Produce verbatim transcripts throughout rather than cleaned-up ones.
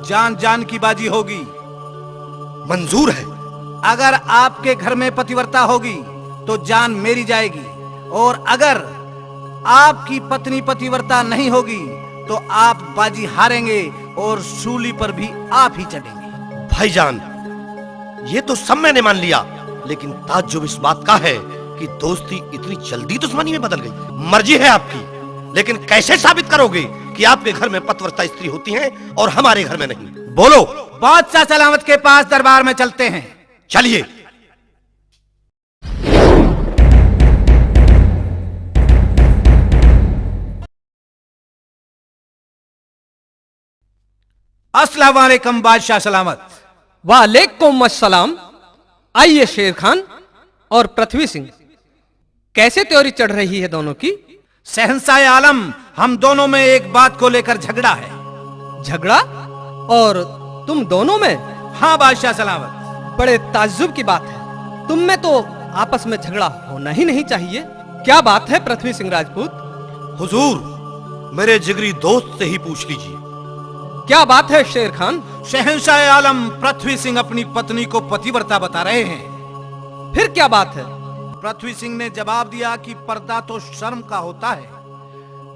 जान जान की बाजी होगी। मंजूर है। अगर आपके घर में पतिव्रता होगी तो जान मेरी जाएगी, और अगर आपकी पत्नी पतिव्रता नहीं होगी तो आप बाजी हारेंगे और सूली पर भी आप ही चढ़ेंगे। भाईजान, ये तो सब मैंने मान लिया, लेकिन ताज्जुब इस बात का है कि दोस्ती इतनी जल्दी दुश्मनी में बदल गई। मर्जी है आपकी, लेकिन कैसे साबित करोगे कि आपके घर में पतिव्रता स्त्री होती हैं और हमारे घर में नहीं? बोलो। बादशाह सलामत के पास दरबार में चलते हैं। चलिए। अस्सलाम वालेकुम बादशाह सलामत। वालेकुम अस्सलाम। आइए शेर खान और पृथ्वी सिंह, कैसे त्योरी चढ़ रही है दोनों की? शहंशाह आलम, हम दोनों में एक बात को लेकर झगड़ा है। झगड़ा? और तुम दोनों में? हाँ बादशाह सलामत। बड़े ताज्जुब की बात है, तुम में तो आपस में झगड़ा होना ही नहीं चाहिए। क्या बात है पृथ्वी सिंह राजपूत? हुजूर, मेरे जिगरी दोस्त से ही पूछ लीजिए। क्या बात है शेर खान? शहंशाह आलम, पृथ्वी सिंह अपनी पत्नी को पतिव्रता बता रहे हैं। फिर क्या बात है? पृथ्वी सिंह ने जवाब दिया कि पर्दा तो शर्म का होता है,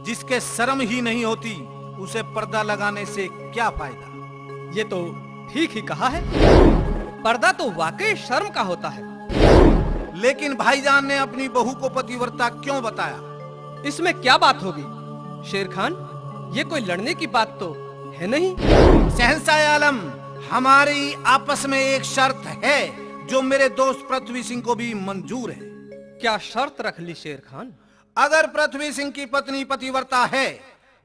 जिसके शर्म ही नहीं होती, उसे पर्दा लगाने से क्या फायदा? ये तो ठीक ही कहा है, पर्दा तो वाकई शर्म का होता है। लेकिन भाईजान ने अपनी बहू को पतिव्रता क्यों बताया? इसमें क्या बात होगी शेर खान, ये कोई लड़ने की बात तो है नहीं। शहंशाह आलम, हमारी आपस में एक शर्त है जो मेरे दोस्त पृथ्वी सिंह को भी मंजूर है। क्या शर्त रख ली शेर खान? अगर पृथ्वी सिंह की पत्नी पतिव्रता है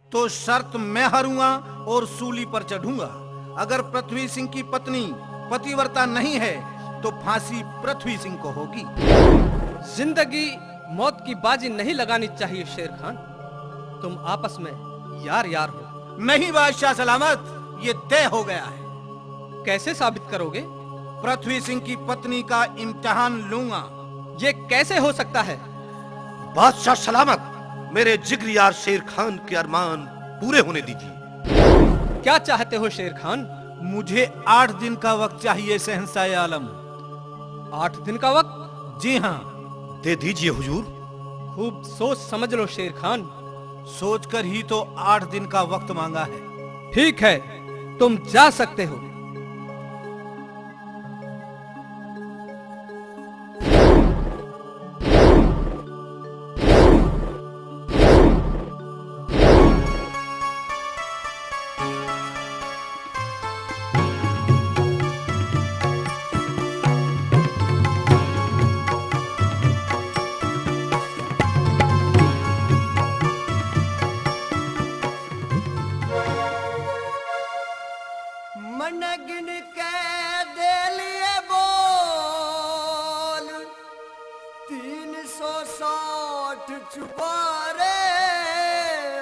तो शर्त मैं हारूंगा और सूली पर चढ़ूंगा। अगर पृथ्वी सिंह की पत्नी पतिव्रता नहीं है तो फांसी पृथ्वी सिंह को होगी। जिंदगी मौत की बाजी नहीं लगानी चाहिए शेर खान, तुम आपस में यार यार हो। नहीं बादशाह सलामत, ये तय हो गया है। कैसे साबित करोगे? पृथ्वी सिंह की पत्नी का इम्तिहान लूंगा। ये कैसे हो सकता है? बादशाह सलामत, मेरे जिगरी यार शेर खान के अरमान पूरे होने दीजिए। क्या चाहते हो शेर खान? मुझे आठ दिन का वक्त चाहिए शहंशाह आलम। आठ दिन का वक्त? जी हाँ। दे दीजिए हुजूर। खूब सोच समझ लो शेर खान। सोचकर ही तो आठ दिन का वक्त मांगा है। ठीक है, तुम जा सकते हो। मन गिन के दे लिए बोल, तीन सौ साठ चुबारे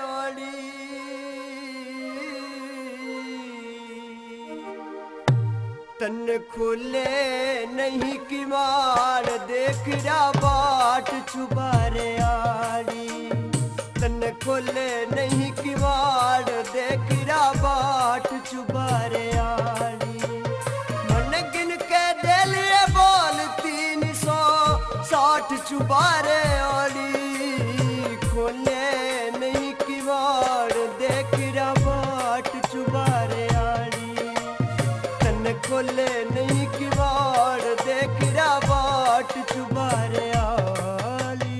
आली। तन खोले नहीं किवाड़, देख रहा बाट चुबारे आली। तन खोले नहीं किवाड़, देख रहा बाट चुबारे आली। मन गिन के दे लिए बोल, तीन सौ साठ चुबारे आली। खोले नहीं किवाड़, देख रहा बाट चुबारे आली। तन खोले नहीं किवाड़, देख रहा बाट चुबारे आली।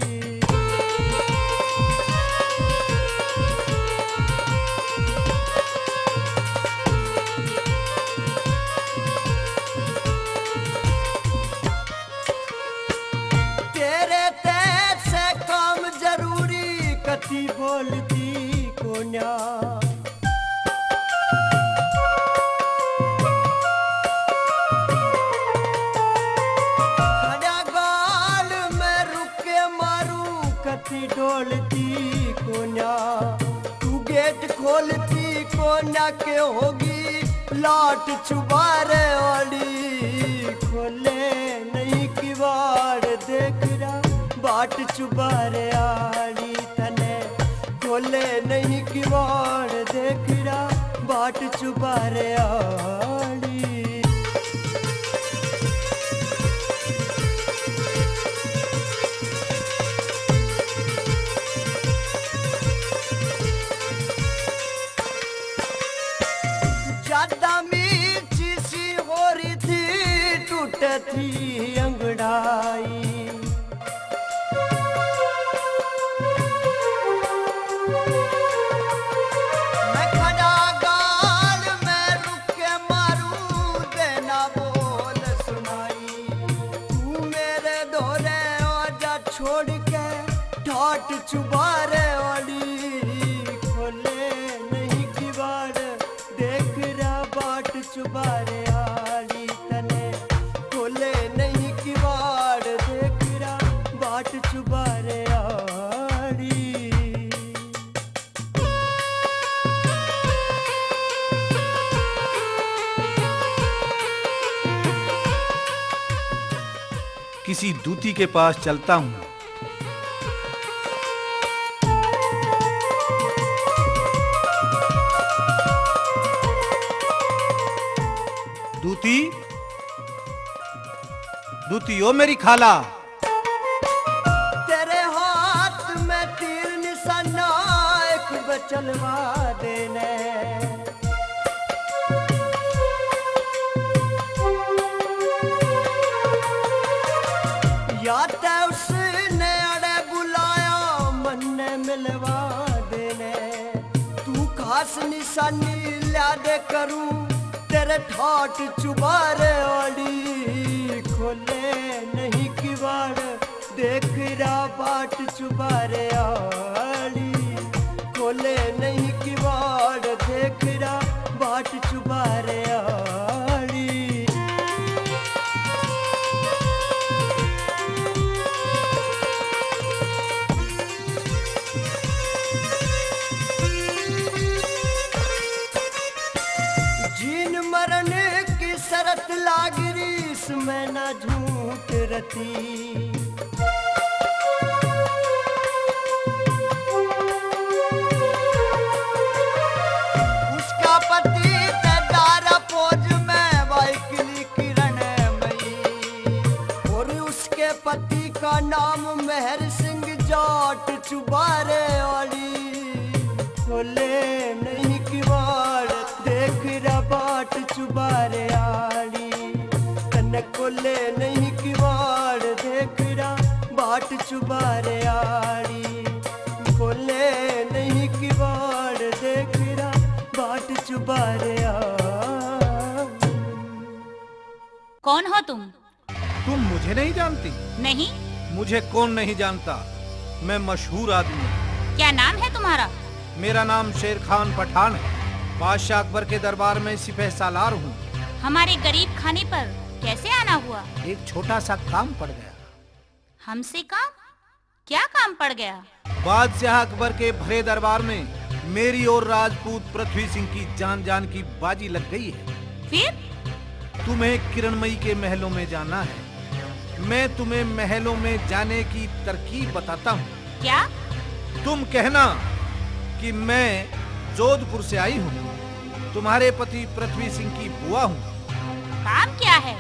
तेरे तैत से काम जरूरी, कती बोलती कोन्या। खड़ा गाल में रुक के मारू, कती डोलती कोन्या। तू गेट खोलती कोन्या के होगी लाट चुबारे आली। खोले नहीं किवाड़, देख रहा बाट चुबारे आली। तने खोले नहीं किवाड़, देख रहा बाट चुबारे दादा मीठी सी हो रही थी, टूटे थी अंगड़ाई। मैं खड़ा गाल में रुक के मारू, देना बोल सुनाई। तू मेरे धोरे आजा छोड़ के, ठाट चुबारे वाली, खोले नहीं किवाड़, देख रहा बाट चुबारे आली तने, खोले नहीं किवाड़, देख रहा बाट चुबारे आली। किसी दूती के पास चलता हूँ। दूती, दूती ओ मेरी खाला। तेरे हाथ में तीर निशाना एक बचलवा देने। या तै उसने अड़े बुलाया, मन्ने मिलवा देने। तू खास निशानी ल्या दे करूं, तेरे ठाट चुबारे आली, खोले नहीं किवाड़, देख रहा बाट चुबारे आली, खोले नहीं किवाड़, देख रहा बाट चुबारे आली। जीन मरण की शरत लाग रही, इसमें ना झूठ रती। उसका पति ते डारा फौज में, वाई किली किरण मई, और उसके पति का नाम मेहर सिंह जाट चुबारे आली। खोले नहीं किवाड़, देख रहा बाट चुबारे आली। तन्ने खोले नहीं किवाड़, देख रहा बाट चुबारे आली। खोले नहीं किवाड़, देख रहा बाट चुबारे आली। कौन हो तुम? तुम मुझे नहीं जानती? नहीं। मुझे कौन नहीं जानता? मैं मशहूर आदमी हूँ। क्या नाम है तुम्हारा? मेरा नाम शेर खान पठान है। बादशाह अकबर के दरबार में सिपह सालार हूँ। हमारे गरीब खाने पर कैसे आना हुआ? एक छोटा सा काम पड़ गया। हमसे काम? क्या काम पड़ गया? बादशाह अकबर के भरे दरबार में मेरी और राजपूत पृथ्वी सिंह की जान जान की बाजी लग गई है। फिर? तुम्हें किरणमयी के महलों में जाना है। मैं तुम्हें महलों में जाने की तरकीब बताता हूँ। क्या? तुम कहना कि मैं जोधपुर से आई हूँ, तुम्हारे पति पृथ्वी सिंह की बुआ हूँ। काम क्या है?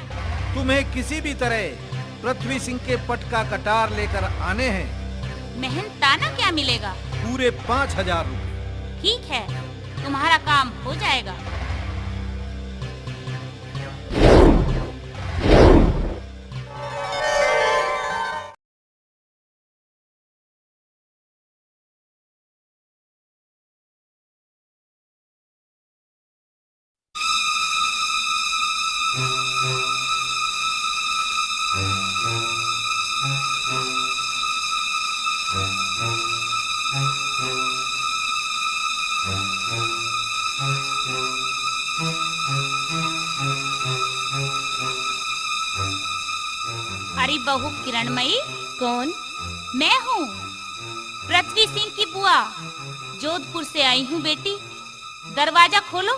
तुम्हें किसी भी तरह पृथ्वी सिंह के पट का कटार लेकर आने हैं। मेहनताना क्या मिलेगा? पूरे पाँच हजार रुपये। ठीक है, तुम्हारा काम हो जाएगा। अरे बहू किरणमयी। कौन? मैं हूँ पृथ्वी सिंह की बुआ, जोधपुर से आई हूँ बेटी। दरवाजा खोलो,